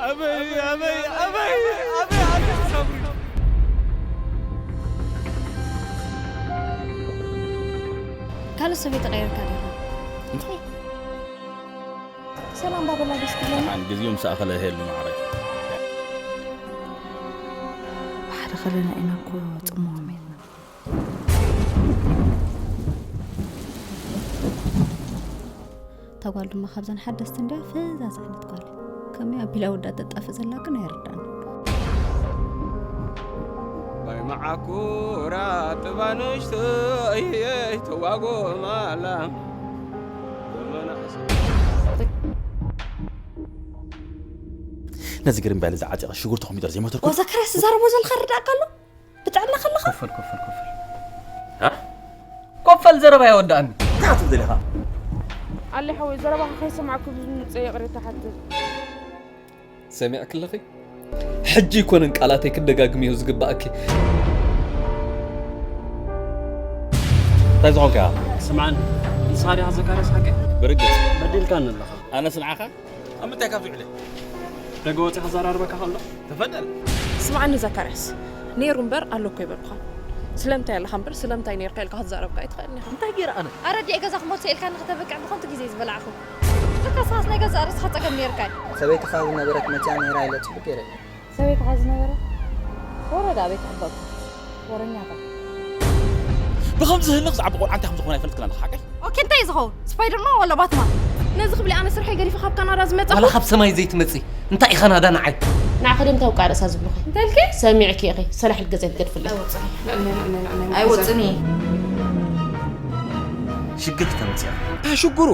ኣበይ ኣበይ ኣበይ ኣበይ ኣበይ ሳብሪ ካልእ ሰብ ተቐይርካ ዲኻ? እንታይ? ሰላም ባበላ ደስ ትብለኒ። ሓን ግዜኡ ምስ ኣኸለ ሄሉ ማዕረ። ብሓደ ከለና ኢና እኮ ጽምዋ ሜትና። እታ ጓል ድማ ካብዘን ሓደስቲ እንድያ ፈዛዝ ዓይነት ጓል። ከመይ ኣቢላ ወዳ ተጣፍእ ዘላ ግን ኣይርዳእን። ባይ መዓኩራ ጥባ ንእሽቶ እየ ተዋጎማላ መናእሰይ ነዚ ግርም በለ ዝዓጢቐ ሽጉርቲ ኮሚደር ዘይመተርኩ ወዘከርያስ ትዛረቦ ዘለኻ ርዳእካ ኣሎ ብጥዕና ከለኻ ኮፈል ኮፈል ኮፈል ኮፈል ዘረባ የወዳእኒ። እንታይ ክትብል ደሊኻ? ኣሊ ሓወይ ዘረባኻ ከይሰማዕኩ ብዝምፀ ይቕሬታ ሓትት ሰሚዕክለኺ? ሕጂ ኣይኮነን ቃላተይ ክደጋግምዮ ዝግባእኪ። እንታይ ዝኾንካ? ስምዓኒ፣ ንስኻ ዲኻ ዘካርያስ ሓቂ? ብርግጽ በዲልካኒ ኣለኻ። ኣነስ ንዓኻ ኣብ ምንታይ ካብ ዝውዕለ ደገ ወፂኻ ዘራርበካ ከሎ ተፈደል ስምዓኒ ዘካርያስ፣ ነይሩ እምበር ኣሎ እኮ ኣይበልኩኻን። ስለምንታይ ኣለኻ እምበር ስለምንታይ ነይርካ ኢልካ ክትዛረብካ ኣይትኽእልን ኢኻ። እንታይ ገይረ ኣነ? ኣረዲኤ ገዛ ክመልሶ ኢልካ ንክተበቅዕ ብኸንቱ ግዜ ዝበላዕኹ። ተካሳስ ናይ ገዛእ ርእስኻ ጸገም ነይርካ እዩ። ሰበይትኻ ዝነበረት መፅያ ነይራ ኢለ ፅቡቅ ገይረ እየ። ሰበይትኻ ዝነበረት ወረዳ ኣበይ ክሕበብ ወረኛታት። ብኸምዚ ህንኽ ዝዓቢ ቆልዓ እንታይ ከም ዝኾነ ኣይፈልጥክን ኣለኻ ሓቀይ? ኦኬ እንታይ እዩ ዝኸውን? ስፓይደርማን ወላ ባትማን? ነዚ ክብሊ ኣነ ስርሐይ ገዲፈ ካብ ካናዳ ዝመጻኹ። ዋላ ካብ ሰማይ ዘይትመጺ እንታይ ኢኻ ናዳ ንዓይ? ንዓኺ ዶ እንታይ ውቃ ርእሳ ዝብሉኺ? እንታይ ኢልኪ? ሰሚዕኪ ኢኺ ሰላሕ ልገዛ ይትገድፍለይ። ኣይወፅን እየ። ሽግር ክተምፅያ እንታይ ሽግሩ?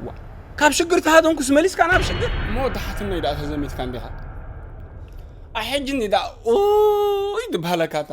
ዋ፣ ካብ ሽግር ተሃደንኩስ መሊስካ ናብ ሽግር? እሞ ወዳሓትነይ ደኣ ተዘሚትካ እንዲኻ። ኣይ ሕጂ እንዲ ደኣ ኡይ ድበሃለካ እታ